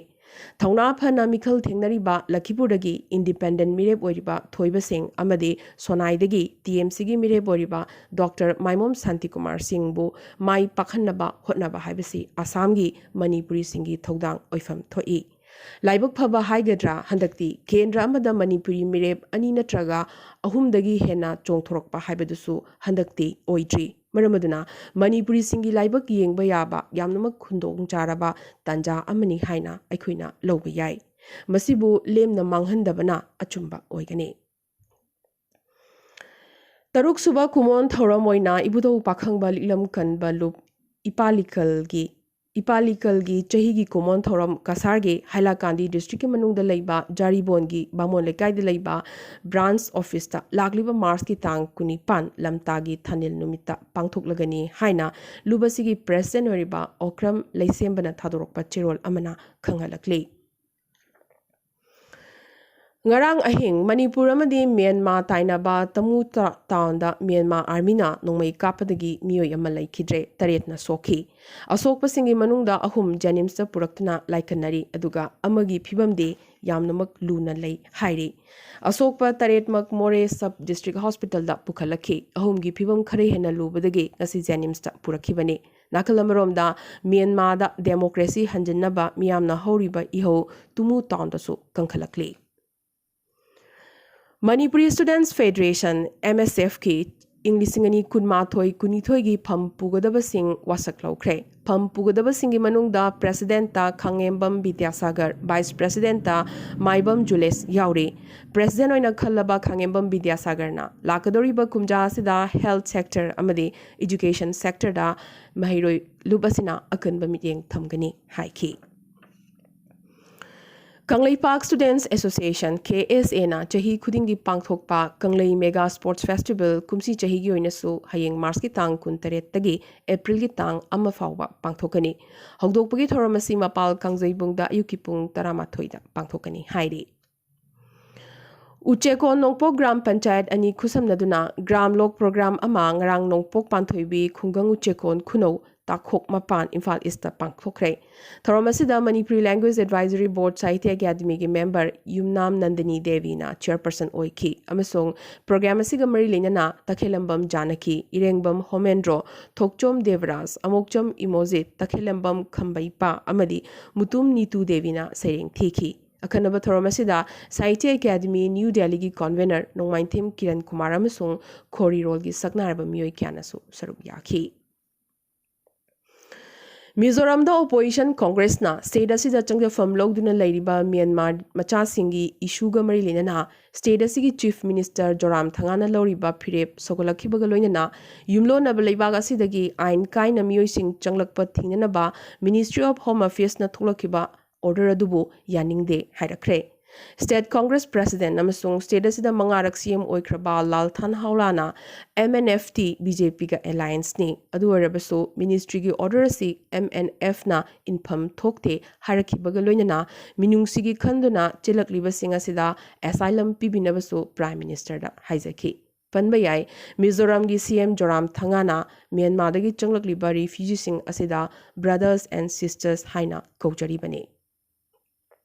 ꯊꯧꯅꯥ ꯐꯅ ꯃꯤꯈꯜ ꯊꯦꯡꯅꯔꯤꯕ ꯂꯈꯤꯄꯨꯔꯗꯒꯤ ꯏꯟꯗꯤꯄꯦꯟꯗꯦꯟ ꯃꯤꯔꯦꯞ ꯑꯣꯏꯔꯤꯕ ꯊꯣꯏꯕ ꯁꯤꯡ ꯑꯃꯗꯤ ꯁꯣꯅꯥꯏꯗꯒꯤ ꯇꯤ ꯑꯦꯝ ꯁꯤꯒꯤ ꯃꯤꯔꯦꯞ ꯑꯣꯏꯔꯤꯕ ꯗꯣꯛꯇꯔ ꯃꯥꯏꯃꯣꯝ ꯁꯥꯟꯇꯤꯀꯨꯃꯥꯔ ꯁꯤꯡꯕꯨ ꯃꯥꯏ ꯄꯥꯛꯍꯟꯅꯕ ꯍꯣꯠꯅꯕ ꯍꯥꯏꯕꯁꯤ ꯑꯁꯥꯝꯒꯤ ꯃꯅꯤꯄꯨꯔꯤꯁꯤꯡꯒꯤ ꯊꯧꯗꯥꯡ ꯑꯣꯏꯐꯝ ꯊꯣꯛꯏ꯫ ꯂꯥꯏꯕꯛ ꯐꯕ ꯍꯥꯏꯒꯗ꯭ꯔꯥ, ꯍꯟꯗꯛꯇꯤ ꯀꯦꯟꯗ꯭ꯔ ꯑꯃꯗ ꯃꯅꯤꯄꯨꯔꯤ ꯃꯤꯔꯦꯞ ꯑꯅꯤ ꯅꯠꯇ꯭ꯔꯒ ꯑꯍꯨꯝꯗꯒꯤ ꯍꯦꯟꯅ ꯆꯣꯡꯊꯣꯔꯛꯄ ꯍꯥꯏꯕꯗꯨꯁꯨ ꯍꯟꯗꯛꯇꯤ ꯑꯣꯏꯗ꯭ꯔꯤ꯫ ꯃꯔꯝ ꯑꯗꯨꯅ ꯃꯅꯤꯄꯨꯔꯤꯁꯤꯡꯒꯤ ꯂꯥꯏꯕꯛ ꯌꯦꯡꯕ ꯌꯥꯕ ꯌꯥꯝꯅꯃꯛ ꯈꯨꯗꯣꯡꯆꯥꯔꯕ ꯇꯥꯟꯖꯥ ꯑꯃꯅꯤ ꯍꯥꯏꯅ ꯑꯩꯈꯣꯏꯅ ꯂꯧꯕ ꯌꯥꯏ꯫ ꯃꯁꯤꯕꯨ ꯂꯦꯝꯅ ꯃꯥꯡꯍꯟꯗꯕꯅ ꯑꯆꯨꯝꯕ ꯑꯣꯏꯒꯅꯤ꯫ ꯇꯔꯨꯛꯁꯨꯕ ꯀꯨꯃꯣꯟ ꯊꯧꯔꯝ ꯑꯣꯏꯅ ꯏꯕꯨꯙꯧ ꯄꯥꯈꯪꯕ ꯂꯤꯛꯂꯝ ꯀꯟꯕ ꯂꯨꯞ ꯏꯄꯥꯂꯤꯀꯜꯒꯤ ꯏꯄꯥꯂꯤꯀꯜꯒꯤ ꯆꯍꯤꯒꯤ ꯀꯨꯃꯣꯟ ꯊꯧꯔꯝ ꯀꯁꯥꯔꯒꯤ ꯍꯥꯏꯂꯥꯀꯥꯟꯗꯤ ꯗꯤꯁꯇ꯭ꯔꯤꯛꯀꯤ ꯃꯅꯨꯡꯗ ꯂꯩꯕ ꯖꯥꯔꯤꯕꯣꯟꯒꯤ ꯕꯥꯃꯣꯟ ꯂꯩꯀꯥꯏꯗ ꯂꯩꯕ ꯕ꯭ꯔꯥꯟꯁ ꯑꯣꯐꯤꯁꯇ ꯂꯥꯛꯂꯤꯕ ꯃꯥꯔꯆꯀꯤ ꯇꯥꯡ ꯀꯨꯟꯅꯤꯄꯥꯟ ꯂꯝꯇꯥꯒꯤ ꯊꯥꯅꯤꯜ ꯅꯨꯃꯤꯠꯇ ꯄꯥꯡꯊꯣꯛꯂꯒꯅꯤ ꯍꯥꯏꯅ ꯂꯨꯞ ꯑꯁꯤꯒꯤ ꯄ꯭ꯔꯦꯁꯤꯗꯦꯟ ꯑꯣꯏꯔꯤꯕ ꯑꯣꯀ꯭ꯔꯝ ꯂꯩꯁꯦꯝꯕꯅ ꯊꯥꯗꯣꯔꯛꯄ ꯆꯦꯔꯣꯜ ꯑꯃꯅ ꯈꯪꯍꯜꯂꯛꯂꯤ꯫ ꯉꯔꯥꯡ ꯑꯍꯤꯡ ꯃꯅꯤꯄꯨꯔ ꯑꯃꯗꯤ ꯃ꯭ꯌꯥꯟꯃꯥ ꯇꯥꯏꯅꯕ ꯇꯃꯨ ꯇꯥ-, ꯇꯥꯎꯟꯗ ꯃ꯭ꯌꯥꯟꯃꯥ ꯑꯥꯔꯃꯤꯅ ꯅꯣꯡꯃꯩ ꯀꯥꯞꯄꯗꯒꯤ ꯃꯤꯑꯣꯏ ꯑꯃ ꯂꯩꯈꯤꯗ꯭ꯔꯦ, ꯇꯔꯦꯠꯅ ꯁꯣꯛꯈꯤ꯫ ꯑꯁꯣꯛꯄꯁꯤꯡꯒꯤ ꯃꯅꯨꯡꯗ ꯑꯍꯨꯝ ꯖꯦꯅꯤꯝꯁꯇ ꯄꯨꯔꯛꯇꯨꯅ ꯂꯥꯏꯀꯠꯅꯔꯤ, ꯑꯗꯨꯒ ꯑꯃꯒꯤ ꯐꯤꯕꯝꯗꯤ ꯌꯥꯝꯅꯃꯛ ꯂꯨꯅ ꯂꯩ ꯍꯥꯏꯔꯤ꯫ ꯑꯁꯣꯛꯄ ꯇꯔꯦꯠꯃꯛ ꯃꯣꯔꯦ ꯁꯕ ꯗꯤꯁꯇ꯭ꯔꯤꯛ ꯍꯣꯁꯄꯤꯇꯥꯜꯗ ꯄꯨꯈꯠꯂꯛꯈꯤ꯫ ꯑꯍꯨꯝꯒꯤ ꯐꯤꯕꯝ ꯈꯔ ꯍꯦꯟꯅ ꯂꯨꯕꯗꯒꯤ ꯉꯁꯤ ꯖꯦꯅꯤꯝꯁꯇ ꯄꯨꯔꯛꯈꯤꯕꯅꯤ꯫ ꯅꯥꯀꯜ ꯑꯃꯔꯣꯝꯗ ꯃ꯭ꯌꯥꯟꯃꯥꯔꯗ ꯗꯦꯃꯣꯀ꯭ꯔꯦꯁꯤ ꯍꯟꯖꯤꯟꯅꯕ ꯃꯤꯌꯥꯝꯅ ꯍꯧꯔꯤꯕ ꯏꯍꯧ ꯇꯨꯃꯨ ꯇꯥꯎꯟꯗꯁꯨ ꯀꯟꯈꯠꯂꯛꯂꯤ꯫ ꯃꯅꯤꯄꯨꯔꯤ ꯁ꯭ꯇꯨꯗꯦꯟꯠꯁ ꯐꯦꯗꯔꯦꯁꯟ, ꯑꯦꯝ ꯑꯦꯁ ꯑꯦꯐꯀꯤ ꯏꯪ ꯂꯤꯁꯤꯡ ꯑꯅꯤ ꯀꯨꯟꯃꯥꯊꯣꯏ ꯀꯨꯟꯅꯤꯊꯣꯏꯒꯤ ꯐꯝ ꯄꯨꯒꯗꯕꯁꯤꯡ ꯋꯥꯁꯛ ꯂꯧꯈ꯭ꯔꯦ꯫ ꯐꯝ ꯄꯨꯒꯗꯕꯁꯤꯡꯒꯤ ꯃꯅꯨꯡꯗ ꯄ꯭ꯔꯦꯁꯤꯗꯦꯟꯠꯇ ꯈꯥꯉꯦꯝꯕꯝ ꯕꯤꯗ꯭ꯌꯥꯁꯥꯒꯔ, ꯚꯥꯏꯁ ꯄ꯭ꯔꯦꯁꯤꯗꯦꯟꯠꯇ ꯃꯥꯏꯕꯝ ꯖꯨꯂꯦꯁ ꯌꯥꯎꯔꯤ꯫ ꯄ꯭ꯔꯦꯁꯤꯗꯦꯟꯠ ꯑꯣꯏꯅ ꯈꯜꯂꯕ ꯈꯥꯉꯦꯝꯕꯝ ꯕꯤꯗ꯭ꯌꯥꯁꯥꯒꯔꯅ ꯂꯥꯛꯀꯗꯧꯔꯤꯕ ꯀꯨꯝꯖꯥ ꯑꯁꯤꯗ ꯍꯦꯜꯊ ꯁꯦꯛꯇꯔ ꯑꯃꯗꯤ ꯏꯗꯨꯀꯦꯁꯟ ꯁꯦꯛꯇꯔꯗ ꯃꯍꯩꯔꯣꯏ ꯂꯨꯞ ꯑꯁꯤꯅ ꯑꯀꯟꯕ ꯃꯤꯠꯌꯦꯡ ꯊꯝꯒꯅꯤ ꯍꯥꯏꯈꯤ꯫ ꯀꯪꯂꯩꯄꯥꯛ ꯁ꯭ꯇꯨꯗꯦꯟꯠꯁ ꯑꯦꯁꯣꯁꯤꯌꯦꯁꯟ, ꯀꯦ ꯑꯦꯁ ꯑꯦꯅ ꯆꯍꯤ ꯈꯨꯗꯤꯡꯒꯤ ꯄꯥꯡꯊꯣꯛꯄ ꯀꯪꯂꯩ ꯃꯦꯒꯥ ꯁ꯭ꯄꯣꯔꯠꯁ ꯐꯦꯁꯇꯤꯚꯦꯜ ꯀꯨꯝꯁꯤ ꯆꯍꯤꯒꯤ ꯑꯣꯏꯅꯁꯨ ꯍꯌꯦꯡ ꯃꯥꯔꯆꯀꯤ ꯇꯥꯡ ꯀꯨꯟꯇꯔꯦꯠꯇꯒꯤ ꯑꯦꯄ꯭ꯔꯤꯜꯒꯤ ꯇꯥꯡ ꯑꯃ ꯐꯥꯎꯕ ꯄꯥꯡꯊꯣꯛꯀꯅꯤ꯫ ꯍꯧꯗꯣꯛꯄꯒꯤ ꯊꯧꯔꯝ ꯑꯁꯤ ꯃꯄꯥꯜ ꯀꯥꯡꯖꯩꯕꯨꯡꯗ ꯑꯌꯨꯛꯀꯤ ꯄꯨꯡ ꯇꯔꯥꯃꯥꯊꯣꯏꯗ ꯄꯥꯡꯊꯣꯛꯀꯅꯤ ꯍꯥꯏꯔꯤ꯫ ꯎꯆꯦꯀꯣꯟ ꯅꯣꯡꯄꯣꯛ ꯒ꯭ꯔꯥꯝ ꯄꯟꯆꯥꯌꯠ ꯑꯅꯤ ꯈꯨꯠꯁꯝꯅꯗꯨꯅ ꯒ꯭ꯔꯥꯝ ꯂꯣꯛ ꯄ꯭ꯔꯣꯒ꯭ꯔꯥꯝ ꯑꯃ ꯉꯔꯥꯡ ꯅꯣꯡꯄꯣꯛ ꯄꯥꯟꯊꯣꯏꯕꯤ ꯈꯨꯡꯒꯪ ꯎꯆꯦꯀꯣꯟ ꯈꯨꯅꯧ ꯇꯥꯈꯣꯛ ꯃꯄꯥꯟ, ꯏꯝꯐꯥꯜ ꯏꯁꯇ ꯄꯥꯡꯊꯣꯛꯈ꯭ꯔꯦ꯫ ꯊꯧꯔꯝ ꯑꯁꯤꯗ ꯃꯅꯤꯄꯨꯔꯤ ꯂꯦꯡꯒ꯭ꯋꯦꯖ ꯑꯦꯗꯚꯥꯏꯖꯔꯤ ꯕꯣꯔꯗ ꯁꯥꯍꯤꯇ꯭ꯌ ꯑꯦꯀꯥꯗꯃꯤꯒꯤ ꯃꯦꯝꯕꯔ ꯌꯨꯝꯅꯥꯝ ꯅꯟꯗꯅꯤ ꯗꯦꯕꯤꯅ ꯆꯤꯌꯔꯄꯔꯁꯟ ꯑꯣꯏꯈꯤ ꯑꯃꯁꯨꯡ ꯄ꯭ꯔꯣꯒ꯭ꯔꯥꯝ ꯑꯁꯤꯒ ꯃꯔꯤ ꯂꯩꯅꯅ ꯇꯈꯦꯂꯝꯕꯝ ꯖꯥꯅꯀꯤ, ꯏꯔꯦꯡꯕꯝ ꯍꯣꯃꯦꯟꯗ꯭ꯔꯣ, ꯊꯣꯛꯆꯣꯝ ꯗꯦꯕꯔꯥꯖ, ꯑꯃꯣꯛꯆꯝ ꯏꯃꯣꯖꯤꯠ, ꯇꯈꯦꯂꯝꯕꯝ ꯈꯝꯕꯩꯄꯥ ꯑꯃꯗꯤ ꯃꯨꯇꯨꯝ ꯅꯤꯇꯨ ꯗꯦꯕꯤꯅ ꯁꯩꯔꯦꯡ ꯊꯤꯈꯤ꯫ ꯑꯈꯟꯅꯕ ꯊꯧꯔꯝ ꯑꯁꯤꯗ ꯁꯥꯍꯤꯇ꯭ꯌ ꯑꯦꯀꯥꯗꯃꯤ ꯅ꯭ꯌꯨ ꯗꯦꯜꯂꯤꯒꯤ ꯀꯣꯟꯚꯦꯅꯔ ꯅꯣꯡꯃꯥꯏꯊꯦꯝ ꯀꯤꯔꯟ ꯀꯨꯃꯥꯔ ꯑꯃꯁꯨꯡ ꯈꯣꯔꯤꯔꯣꯜꯒꯤ ꯁꯛꯅꯥꯏꯔꯕ ꯃꯤꯑꯣꯏ ꯀꯌꯥꯅꯁꯨ ꯁꯔꯨꯛ ꯌꯥꯈꯤ꯫ ꯃꯤꯖꯣꯔꯥꯝꯗ ꯑꯣꯄꯣꯖꯤꯁꯟ ꯀꯣꯡꯒ꯭ꯔꯦꯁꯅ ꯁ꯭ꯇꯦꯠ ꯑꯁꯤꯗ ꯆꯪꯖꯐꯝ ꯂꯧꯗꯨꯅ ꯂꯩꯔꯤꯕ ꯃ꯭ꯌꯥꯟꯃꯥꯔ ꯃꯆꯥꯁꯤꯡꯒꯤ ꯏꯁꯨꯒ ꯃꯔꯤ ꯂꯩꯅꯅ ꯁ꯭ꯇꯦꯠ ꯑꯁꯤꯒꯤ ꯆꯤꯐ ꯃꯤꯅꯤꯁꯇꯔ ꯖꯣꯔꯥꯝ ꯊꯪꯒꯥꯅ ꯂꯧꯔꯤꯕ ꯐꯤꯔꯦꯞ ꯁꯧꯒꯠꯂꯛꯈꯤꯕꯒ ꯂꯣꯏꯅꯅ ꯌꯨꯝꯂꯣꯟꯅꯕ ꯂꯩꯕꯥꯛ ꯑꯁꯤꯗꯒꯤ ꯑꯥꯏꯟ ꯀꯥꯏꯅ ꯃꯤꯑꯣꯏꯁꯤꯡ ꯆꯪꯂꯛꯄ ꯊꯤꯡꯅꯅꯕ Ministry of Home Affairsꯅ ꯊꯣꯛꯂꯛꯈꯤꯕ ꯑꯣꯔꯗꯔ ꯑꯗꯨꯕꯨ ꯌꯥꯅꯤꯡꯗꯦ ꯍꯥꯏꯔꯛꯈ꯭ꯔꯦ꯫ ꯁ꯭ꯇꯦꯠ ꯀꯣꯡꯒ꯭ꯔꯦꯁ ꯄ꯭ꯔꯦꯁꯤꯗꯦꯟꯠ ꯑꯃꯁꯨꯡ ꯁ꯭ꯇꯦꯠ ꯑꯁꯤꯗ ꯃꯉꯥꯔꯛ ꯁꯤ ꯑꯦꯝ ꯑꯣꯏꯈ꯭ꯔꯕ ꯂꯥꯜꯊꯥꯟ ꯍꯥꯎꯂꯥꯅ M N F T B J Pꯒ allianceꯅꯤ꯫ ꯑꯗꯨ ꯑꯣꯏꯔꯕꯁꯨ ꯃꯤꯅꯤꯁꯇ꯭ꯔꯤꯒꯤ ꯑꯣꯔꯗꯔ ꯑꯁꯤ M N Fꯅ ꯏꯟꯐꯝ ꯊꯣꯛꯇꯦ ꯍꯥꯏꯔꯛꯈꯤꯕꯒ ꯂꯣꯏꯅꯅ ꯃꯤꯅꯨꯡꯁꯤꯒꯤ ꯈꯟꯗꯨꯅ ꯆꯦꯜꯂꯛꯂꯤꯕꯁꯤꯡ ꯑꯁꯤꯗ asylum ꯄꯤꯕꯤꯅꯕꯁꯨ ꯄ꯭ꯔꯥꯏꯝ ꯃꯤꯅꯤꯁꯇꯔꯗ ꯍꯥꯏꯖꯈꯤ꯫ ꯄꯟꯕ ꯌꯥꯏ, ꯃꯤꯖꯣꯔꯥꯝꯒꯤ C M ꯖꯣꯔꯥꯝ ꯊꯪꯒꯥꯅ ꯃ꯭ꯌꯥꯟꯃꯥꯔꯗꯒꯤ ꯆꯪꯂꯛꯂꯤꯕ refugeeꯁꯤꯡ ꯑꯁꯤꯗ brothers and sisters ꯍꯥꯏꯅ ꯀꯧꯖꯔꯤꯕꯅꯤ꯫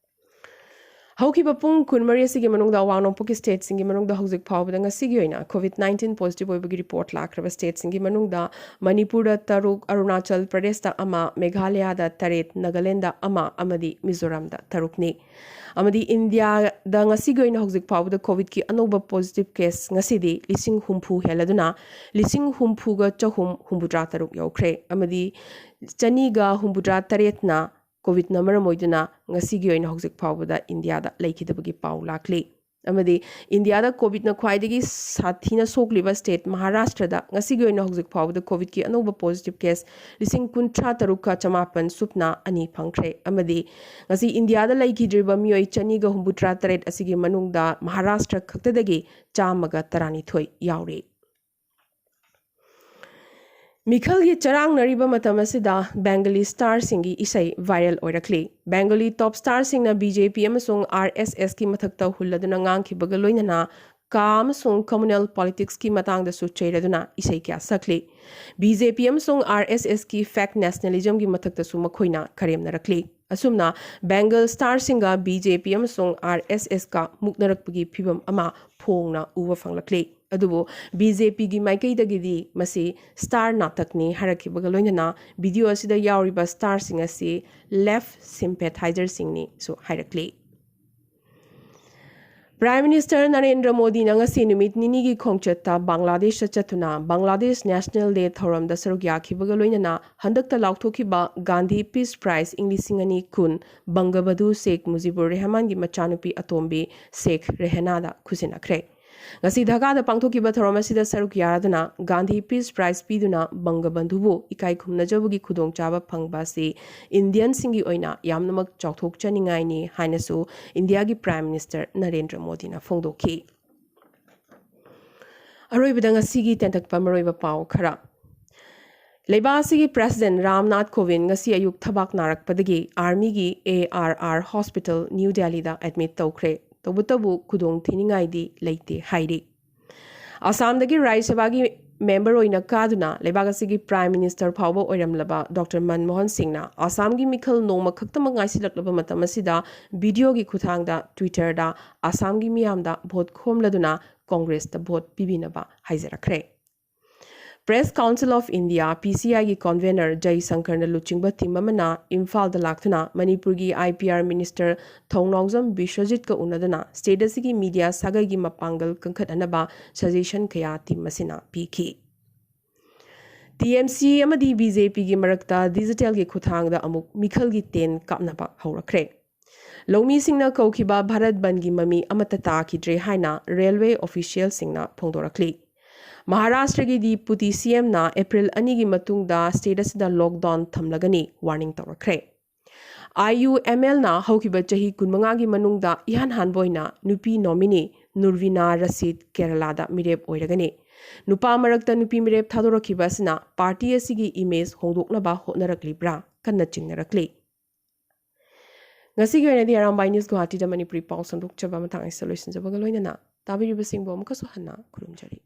ꯍꯧꯈꯤꯕ ꯄꯨꯡ ꯀꯨꯟꯃꯔꯤ ꯑꯁꯤꯒꯤ ꯃꯅꯨꯡꯗ ꯑꯋꯥꯡ ꯅꯣꯡꯄꯣꯛꯀꯤ ꯁ꯭ꯇꯦꯠꯁꯤꯡꯒꯤ ꯃꯅꯨꯡꯗ ꯍꯧꯖꯤꯛ ꯐꯥꯎꯕꯗ ꯉꯁꯤꯒꯤ ꯑꯣꯏꯅ COVID nineteen positive ꯑꯣꯏꯕꯒꯤ ꯔꯤꯄꯣꯔꯠ ꯂꯥꯛꯈ꯭ꯔꯕ ꯁ꯭ꯇꯦꯠꯁꯤꯡꯒꯤ ꯃꯅꯨꯡꯗ ꯃꯅꯤꯄꯨꯔꯗ ꯇꯔꯨꯛ, ꯑꯔꯨꯅꯥꯆꯜ ꯄ꯭ꯔꯗꯦꯁꯇ ꯑꯃ, ꯃꯦꯘꯥꯂꯌꯥꯗ ꯇꯔꯦꯠ, ꯅꯥꯒꯥꯂꯦꯟꯗ ꯑꯃ ꯑꯃꯗꯤ ꯃꯤꯖꯣꯔꯥꯝꯗ ꯇꯔꯨꯛꯅꯤ꯫ ꯑꯃꯗꯤ ꯏꯟꯗꯤꯌꯥꯗ ꯉꯁꯤꯒꯤ ꯑꯣꯏꯅ ꯍꯧꯖꯤꯛ ꯐꯥꯎꯕꯗ COVIDꯀꯤ ꯑꯅꯧꯕ positive case ꯉꯁꯤꯗꯤ ꯂꯤꯁꯤꯡ ꯍꯨꯝꯐꯨ ꯍꯦꯜꯂꯗꯨꯅ ꯂꯤꯁꯤꯡ ꯍꯨꯝꯐꯨꯒ ꯆꯍꯨꯝ ꯍꯨꯝꯐꯨꯇꯔꯥ ꯇꯔꯨꯛ ꯌꯧꯈ꯭ꯔꯦ꯫ ꯑꯃꯗꯤ ꯆꯅꯤꯒ ꯍꯨꯝꯐꯨꯇꯔꯥ ꯇꯔꯦꯠꯅ COVIDꯅ ꯃꯔꯝ ꯑꯣꯏꯗꯨꯅ ꯉꯁꯤꯒꯤ ꯑꯣꯏꯅ ꯍꯧꯖꯤꯛ ꯐꯥꯎꯕꯗ ꯏꯟꯗꯤꯌꯥꯗ ꯂꯩꯈꯤꯗꯕꯒꯤ ꯄꯥꯎ ꯂꯥꯛꯂꯤ꯫ ꯑꯃꯗꯤ ꯏꯟꯗꯤꯌꯥꯗ COVIDꯅ ꯈ꯭ꯋꯥꯏꯗꯒꯤ ꯁꯥꯊꯤꯅ ꯁꯣꯛꯂꯤꯕ ꯁ꯭ꯇꯦꯠ ꯃꯍꯥꯔꯥꯁꯇ꯭ꯔꯗ ꯉꯁꯤꯒꯤ ꯑꯣꯏꯅ ꯍꯧꯖꯤꯛ ꯐꯥꯎꯕꯗ COVIDꯀꯤ ꯑꯅꯧꯕ positive case ꯂꯤꯁꯤꯡ ꯀꯨꯟꯊ꯭ꯔꯥ ꯇꯔꯨꯛꯀ ꯆꯃꯥꯄꯟ ꯁꯨꯞꯅ ꯑꯅꯤ ꯐꯪꯈ꯭ꯔꯦ꯫ ꯑꯃꯗꯤ ꯉꯁꯤ ꯏꯟꯗꯤꯌꯥꯗ ꯂꯩꯈꯤꯗ꯭ꯔꯤꯕ ꯃꯤꯑꯣꯏ ꯆꯅꯤꯒ ꯍꯨꯝꯐꯨꯇꯔꯥ ꯇꯔꯦꯠ ꯑꯁꯤꯒꯤ ꯃꯅꯨꯡꯗ ꯃꯍꯥꯔꯥꯁꯇ꯭ꯔ ꯈꯛꯇꯗꯒꯤ ꯆꯥꯝꯃꯒ ꯇꯔꯥꯅꯤꯊꯣꯏ ꯌꯥꯎꯔꯤ꯫ ꯃꯤꯈꯜꯒꯤ ꯆꯔꯥꯡꯅꯔꯤꯕ ꯃꯇꯝ ꯑꯁꯤꯗ ꯕꯦꯡꯒꯂꯤ ꯁ꯭ꯇꯥꯔꯁꯤꯡꯒꯤ ꯏꯁꯩ ꯚꯥꯏꯔꯦꯜ ꯑꯣꯏꯔꯛꯂꯤ꯫ ꯕꯦꯡꯒꯂꯤ ꯇꯣꯞ ꯁ꯭ꯇꯥꯔꯁꯤꯡꯅ BJP ꯑꯃꯁꯨꯡ RSSꯀꯤ ꯃꯊꯛꯇ ꯍꯨꯜꯂꯗꯨꯅ ꯉꯥꯡꯈꯤꯕꯒ ꯂꯣꯏꯅꯅ ꯀꯥ ꯑꯃꯁꯨꯡ communal politicsꯀꯤ ꯃꯇꯥꯡꯗꯁꯨ ꯆꯩꯔꯗꯨꯅ ꯏꯁꯩ ꯀꯌꯥ ꯁꯛꯂꯤ꯫ ꯕꯤ ꯖꯦ ꯄꯤ ꯑꯃꯁꯨꯡ ꯑꯥꯔ ꯑꯦꯁ ꯑꯦꯁꯀꯤ fake nationalismꯒꯤ ꯃꯊꯛꯇꯁꯨ ꯃꯈꯣꯏꯅ ꯀꯔꯦꯝꯅꯔꯛꯂꯤ꯫ ꯑꯁꯨꯝꯅ Bengal starꯁꯤꯡꯒ ꯕꯤ ꯖꯦ ꯄꯤ ꯑꯃꯁꯨꯡ ꯑꯥꯔ ꯑꯦꯁ ꯑꯦꯁꯀ ꯃꯨꯛꯅꯔꯛꯄꯒꯤ ꯐꯤꯚꯝ ꯑꯃ ꯐꯣꯡꯅ ꯎꯕ ꯐꯪꯂꯛꯂꯤ꯫ ꯑꯗꯨꯕꯨ ꯕꯤ ꯖꯦ ꯄꯤꯒꯤ ꯃꯥꯏꯀꯩꯗꯒꯤꯗꯤ ꯃꯁꯤ star ꯅꯥꯇꯛꯅꯤ ꯍꯥꯏꯔꯛꯈꯤꯕꯒ ꯂꯣꯏꯅꯅ video ꯑꯁꯤꯗ ꯌꯥꯎꯔꯤꯕ starꯁꯤꯡ ꯑꯁꯤ left sympathizerꯁꯤꯡꯅꯤꯁꯨ ꯍꯥꯏꯔꯛꯂꯤ꯫ Prime Minister ꯅꯔꯦꯟꯗ꯭ꯔ ꯃꯣꯗꯤꯅ ꯉꯁꯤ ꯅꯨꯃꯤꯠ ꯅꯤꯅꯤꯒꯤ ꯈꯣꯡꯆꯠꯇ ꯕꯪꯒ꯭ꯂꯥꯗꯦꯁꯇ ꯆꯠꯇꯨꯅ ꯕꯪꯒ꯭ꯂꯥꯗꯦꯁ National Day ꯊꯧꯔꯝꯗ ꯁꯔꯨꯛ ꯌꯥꯈꯤꯕꯒ ꯂꯣꯏꯅꯅ ꯍꯟꯗꯛꯇ ꯂꯥꯎꯊꯣꯛꯈꯤꯕ ꯒꯥꯟꯙꯤ Peace Prize ꯏꯪ ꯂꯤꯁꯤꯡ ꯑꯅꯤ ꯀꯨꯟ ꯕꯪꯒꯕꯟꯙꯨ ꯁꯦꯈ ꯃꯨꯖꯤꯕꯨꯔ ꯔꯦꯍꯃꯥꯟꯒꯤ ꯃꯆꯥꯅꯨꯄꯤ ꯑꯇꯣꯝꯕꯤ ꯁꯦꯈ ꯔꯦꯍꯅꯥꯗ ꯈꯨꯠꯁꯤꯟꯅꯈ꯭ꯔꯦ꯫ ꯉꯁꯤ ꯙꯥꯀꯥꯗ ꯄꯥꯡꯊꯣꯛꯈꯤꯕ ꯊꯧꯔꯝ ꯑꯁꯤꯗ ꯁꯔꯨꯛ ꯌꯥꯗꯨꯅ ꯒꯥꯟꯙꯤ Peace Prize ꯄꯤꯗꯨꯅ ꯕꯪꯒꯕꯟꯙꯨꯕꯨ ꯏꯀꯥꯏ ꯈꯨꯝꯅꯖꯕꯒꯤ ꯈꯨꯗꯣꯡꯆꯥꯕ ꯐꯪꯕ ꯑꯁꯤ ꯏꯟꯗꯤꯌꯟꯁꯤꯡꯒꯤ ꯑꯣꯏꯅ ꯌꯥꯝꯅꯃꯛ ꯆꯥꯎꯊꯣꯛꯆꯅꯤꯡꯉꯥꯏꯅꯤ ꯍꯥꯏꯅꯁꯨ ꯏꯟꯗꯤꯌꯥꯒꯤ Prime Minister ꯅꯔꯦꯟꯗ꯭ꯔ ꯃꯣꯗꯤꯅ ꯐꯣꯡꯗꯣꯛꯈꯤ꯫ ꯑꯔꯣꯏꯕꯗ ꯉꯁꯤꯒꯤ ꯇꯦꯟꯇꯛꯄ ꯃꯔꯨꯑꯣꯏꯕ ꯄꯥꯎ ꯈꯔ꯫ ꯂꯩꯕꯥꯛ ꯑꯁꯤꯒꯤ President ꯔꯥꯝꯅꯥꯊ ꯀꯣꯕꯤꯟꯗ ꯉꯁꯤ ꯑꯌꯨꯛ ꯊꯕꯥꯛ ꯅꯥꯔꯛꯄꯗꯒꯤ ꯑꯥꯔꯃꯤꯒꯤ A R R hospital new ꯗꯦꯜꯂꯤꯗ admit ꯇꯧꯈ꯭ꯔꯦ꯫ ꯇꯧꯕꯇꯕꯨ ꯈꯨꯗꯣꯡ ꯊꯤꯅꯤꯡꯉꯥꯏꯗꯤ ꯂꯩꯇꯦ ꯍꯥꯏꯔꯤ꯫ ꯑꯁꯥꯝꯗꯒꯤ ꯔꯥꯖ꯭ꯌ ꯁꯚꯥꯒꯤ member ꯑꯣꯏꯅ ꯀꯥꯗꯨꯅ ꯂꯩꯕꯥꯛ ꯑꯁꯤꯒꯤ Prime Minister ꯐꯥꯎꯕ ꯑꯣꯏꯔꯝꯂꯕ ꯗꯣꯛꯇꯔ ꯃꯟꯃꯣꯍꯟ ꯁꯤꯡꯅ ꯑꯁꯥꯝꯒꯤ ꯃꯤꯈꯜ ꯅꯣꯡꯃ ꯈꯛꯇꯃꯛ ꯉꯥꯏꯁꯤꯜꯂꯛꯂꯕ ꯃꯇꯝ ꯑꯁꯤꯗ videoꯒꯤ ꯈꯨꯠꯊꯥꯡꯗ Twitterꯗ ꯑꯁꯥꯝꯒꯤ ꯃꯤꯌꯥꯝꯗ vote ꯈꯣꯝꯂꯗꯨꯅ ꯀꯣꯡꯒ꯭ꯔꯦꯁꯇ vote ꯄꯤꯕꯤꯅꯕ ꯍꯥꯏꯖꯔꯛꯈ꯭ꯔꯦ꯫ Press Council of India, ꯄꯤ ꯁꯤ ꯑꯥꯏꯒꯤ convener ꯖꯩꯁꯪꯀꯔꯅ ꯂꯨꯆꯤꯡꯕ team ꯑꯃꯅ ꯏꯝꯐꯥꯜꯗ ꯂꯥꯛꯇꯨꯅ ꯃꯅꯤꯄꯨꯔꯒꯤ I P R Minister Thounaojam ꯕꯤꯁ꯭ꯋꯖꯤꯠꯀ ꯎꯅꯗꯨꯅ state ꯑꯁꯤꯒꯤ media ꯁꯥꯒꯩꯒꯤ ꯃꯄꯥꯡꯒꯜ ꯀꯟꯈꯠꯅꯅꯕ suggestion ꯀꯌꯥ team ꯑꯁꯤꯅ ꯄꯤꯈꯤ꯫ ꯇꯤ ꯑꯦꯝ ꯁꯤ ꯑꯃꯗꯤ ꯕꯤ ꯖꯦ ꯄꯤꯒꯤ ꯃꯔꯛꯇ digitalꯒꯤ ꯈꯨꯠꯊꯥꯡꯗ ꯑꯃꯨꯛ ꯃꯤꯈꯜꯒꯤ ꯇꯦꯟ ꯀꯥꯞꯅꯕ ꯍꯧꯔꯛꯈ꯭ꯔꯦ꯫ ꯂꯧꯃꯤꯁꯤꯡꯅ ꯀꯧꯈꯤꯕ ꯚꯥꯔꯠ ꯕꯟꯗꯒꯤ ꯃꯃꯤ ꯑꯃꯠꯇ ꯇꯥꯈꯤꯗ꯭ꯔꯦ ꯍꯥꯏꯅ railway officialꯁꯤꯡꯅ ꯐꯣꯡꯗꯣꯔꯛꯂꯤ꯫ ꯃꯍꯥꯔꯥꯁꯇ꯭ꯔꯒꯤ ꯗꯤꯄꯨꯇꯤ ꯁꯤ ꯑꯦꯝꯅ ꯑꯦꯄ꯭ꯔꯤꯜ ꯑꯅꯤꯒꯤ ꯃꯇꯨꯡꯗ state ꯑꯁꯤꯗ lockdown ꯊꯝꯂꯒꯅꯤ warning ꯇꯧꯔꯛꯈ꯭ꯔꯦ꯫ ꯑꯥꯏ ꯌꯨ ꯑꯦꯝ ꯑꯦꯜꯅ ꯍꯧꯈꯤꯕ ꯆꯍꯤ ꯀꯨꯟꯃꯉꯥꯒꯤ ꯃꯅꯨꯡꯗ ꯏꯍꯥꯟ ꯍꯥꯟꯕ ꯑꯣꯏꯅ ꯅꯨꯄꯤ nominee ꯅꯨꯔꯕꯤꯅꯥ ꯔꯁꯤꯗ ꯀꯦꯔꯂꯥꯗ ꯃꯤꯔꯦꯞ ꯑꯣꯏꯔꯒꯅꯤ꯫ ꯅꯨꯄꯥ ꯃꯔꯛꯇ ꯅꯨꯄꯤ ꯃꯤꯔꯦꯞ ꯊꯥꯗꯣꯔꯛꯈꯤꯕ ꯑꯁꯤꯅ party ꯑꯁꯤꯒꯤ image ꯍꯣꯡꯗꯣꯛꯅꯕ ꯍꯣꯠꯅꯔꯛꯂꯤꯕ꯭ꯔꯥ ꯀꯟꯅ ꯆꯤꯡꯅꯔꯛꯂꯤ꯫ ꯉꯁꯤꯒꯤ ꯑꯣꯏꯅꯗꯤ ꯑꯔꯥꯝꯕꯥꯏ ꯅ꯭ꯌꯨꯁ ꯒꯨꯋꯥꯍꯥꯇꯤꯗ ꯃꯅꯤꯄꯨꯔꯤ ꯄꯥꯎ ꯁꯟꯗꯣꯛꯆꯕ ꯃꯇꯥꯡ ꯑꯁꯤꯗ ꯂꯣꯏꯁꯤꯟꯖꯕꯒ ꯂꯣꯏꯅꯅ ꯇꯥꯕꯤꯔꯤꯕꯁꯤꯡꯕꯨ ꯑꯃꯨꯛꯀꯁꯨ ꯍꯟꯅ ꯈꯨꯔꯨꯝꯖꯔꯤ꯫